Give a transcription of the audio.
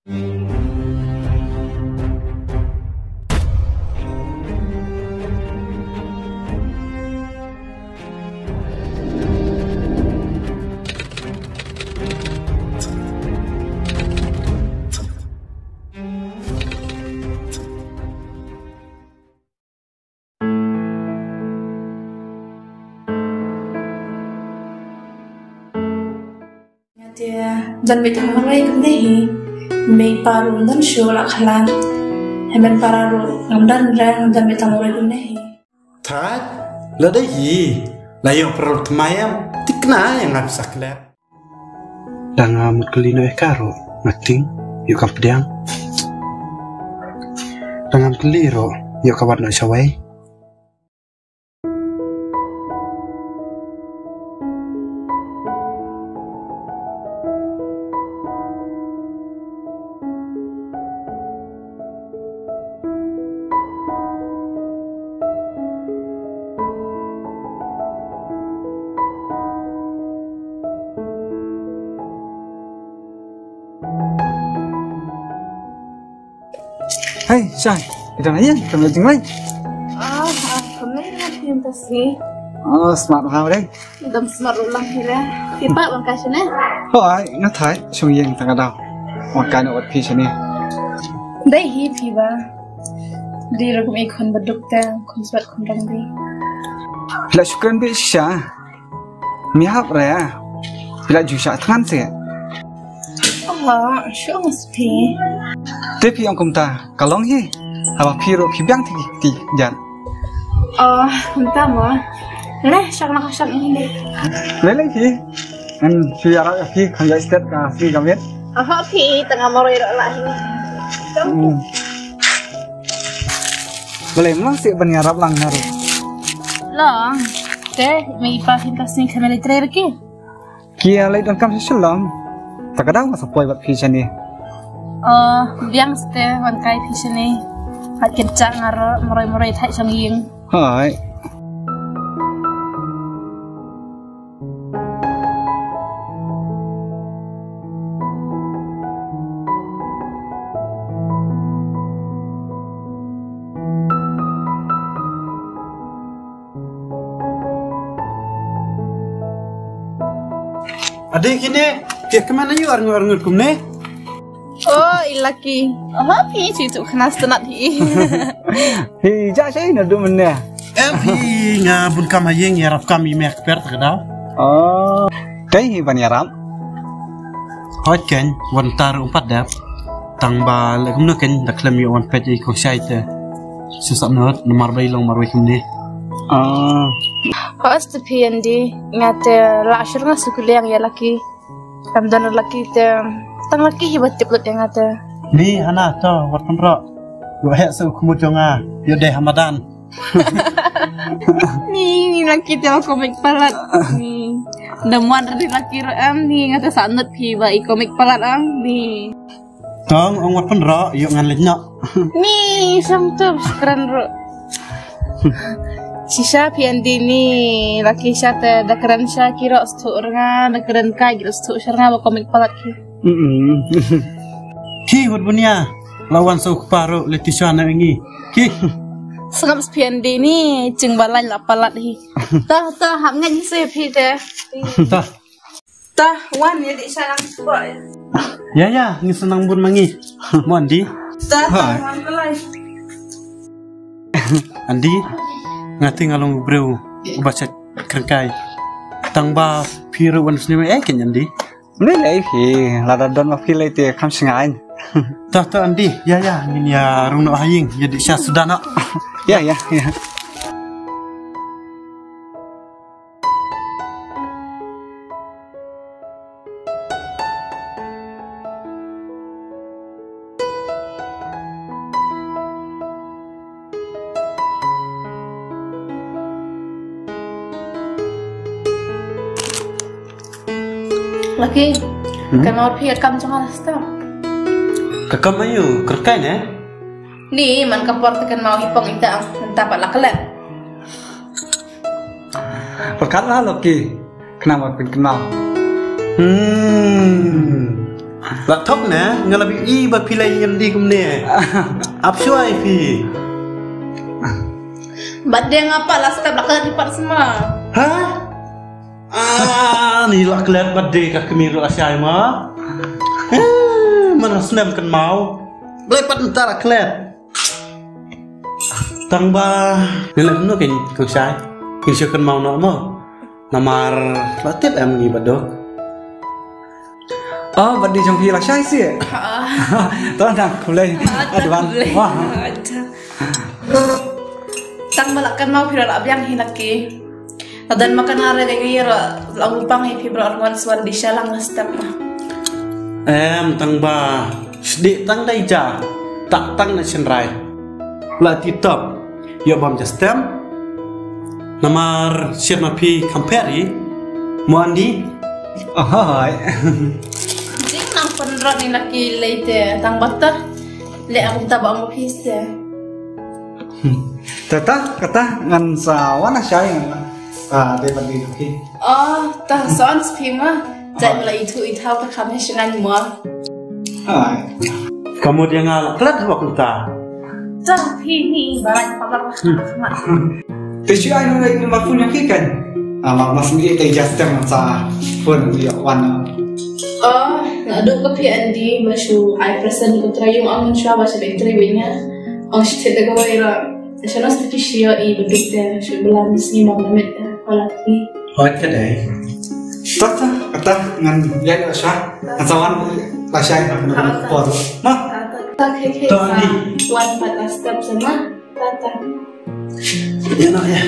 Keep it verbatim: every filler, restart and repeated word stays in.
Nga te don beit ha marwei kumne hi. Mei pa ruh ym don shuh la khlad. Hynmen para ruh ngam don re, ngam don beit ha marwei kumne hi. Thait, lada hi la ïoh para ruh thymmai em, thikna ïa nga pisa klet. Da nga mut kylli noh ïa ka ruh nga tieng ïoh kam pdiang. Da ngam kylli ruh ïoh ka wad noh shawei. Hei, Shai, ita na ïa, kam ïa jinglai. Ah, ah, kam ïa, ïa, ïa, tas ni. Oh, smart ha, dei. Dam smart ruh lang hi re. Phi pat wan kai shane? Hoi, nga thait, shong ïing tang ka daw. Wan kai noh wat phi shane. Dei hi phi ba. Dei ruh kum i khun baduk te, khun swat khun rang dei. Phi la shu kren beit shisha. Mi hap re. Phi la ju shah thngan se. Oh, shu ong spi. Te phi ong kumta, ka long hi. Haba phi ruh phi biang ti ti jan. Oh, kumta mo. Le, shak na shak ni. Le le hi. An phi ara phi kham jai stet ka si gamit. Aha phi tanga moroi ro la hi. Hmm. Bale mlang si ban ïarap lang na ruh. Long. Te, me i pa phi ka sing kamera trer ki. Ki ïa leit donkam sha Shillong. Ta ka daw nga sa poi bad phi shane. Oh, biang ste wan kai phi shane. Bad kyrchang nga ruh, moroi moroi thait shong ïing. Hai. Ade kine, phi kmen ayu arngut arngut kumne? Oh, i Lucky. Oh, phi chi tu khnas tenat hi. Hi ja shai na du mene. Em hi nga bun kam ha ïing ïarap kam i mek per ta ka daw. Oh. Kai hi ban ïarap. Hoi ken wan tar um pat dep. Tang ba le kumno ken da khlem ïoh wan peit i ko shai te. Susah not namar ba i long marwei kumne. Ah. Hos te phi Andy, nga te la shur nga sukuliang ïa Lucky. Kam don Lucky te, tang Lucky hi ba tip lut ïa nga te. Ni hana to wat pynro. Ïoh heh sa u khmut jong nga, ïoh dei ha madan. Ni, ni Lucky te ba komik palat. Ni. Da mon ri Lucky ruh em ni, nga te sa nut phi ba i komik palat em ni. Tong ong wat pynro ïoh ngan leit noh. Ni sam tu skran ruh. Shisha phi Andy ni Lucky sha te da kren sha ki ruh sthu rnga da kren kai ki ruh sthu sha rnga ba komik palat ki. Mm-mm. Ki wat bunia la wan so kpa ruh le tisha na ngi. Ki. Sngap phi Andy ni ching balai la palat hi. Tah tah hap ngan se phi te. Tah. Tah, wan, ïa dih sha nang shuwa, ïa. Ïa, ïa, ngi sa nang bun ma ngi. Mo Andy? Tah, tah, wan, ka lai. Andy, nga te nga long u briew uba shet kren kai. Tang ba phi ruh wan sni ma, eh, ken Andy. Mne lei phi, lada don ma phi lei te kham sngaiñ. Tah, tah, Andy, ïa, ïa, ngin ïa rung noh ha ïing, ïa dih sha suda noh. Ïa, ïa, ïa. Lucky, hmm? Kan mau phi kam jong nga stop. Ka kam ayu, kerkai ne? Ni, man ka por te kan mau hi pong ita, enta pat la klet. Pyrkhat la Lucky, khnang ba pynkynmaw. Hmm. La thok ne, nga la bi i ba phi la ïeng di kumne. Ap shuwa ïa phi. Bad de nga pat la step la ka di pat sma. Ha? Ah, ni la klet bad de ka kmie ruh la shai ma. Eh, man la snem kan mau. Blai pat nta la klet. Tang ba ni la no kin ko shai. Kin shu kan mau no mo. Namar la tip em ngi badok. Oh, bad di jong phi la shai si. To nang khublei. Advance. Wah. Tang ba la kan mau phi la biang hi laki. La dan makan ara ga ngi ra la upang hi phi bra arwan swan di shalang la step ma. Em tang ba sdi tang dai ja tak tang na chenrai. La ti top. Yo bam ja stem. Namar siat ma phi compare i. Mo andi. Ahai. Jing nang pynrot ni laki lei te tang bata. Le aku ta ba mo phi se. Tata kata ngan sa wan a shai ngan. Ah, dei ban dei laki. Oh, ta son spi ma. Jai bala itu itau ta kami shengan mo. Hai. Kamu dia ngalak kelat apa kunta? Ta pini barat pagar. Te shu ai nang nang phone yang kikan. Ah, ma mas ni te just tem sa phone dia wan. Oh, na duk ka P N D ba shu ai present ko trayung ang shu ba shu dek trayung nya. Ang shu te ka wai ra. Shu nas te shu i ba duk te shu belan sni mam na met. Wala ki. Hoi ka dei. Tata kata ngan ya la sha. Ngan sa wan la sha ngan por. Ma. Ta ke ke. To ni. Wan pat la step sama. Tata. Ya na ya.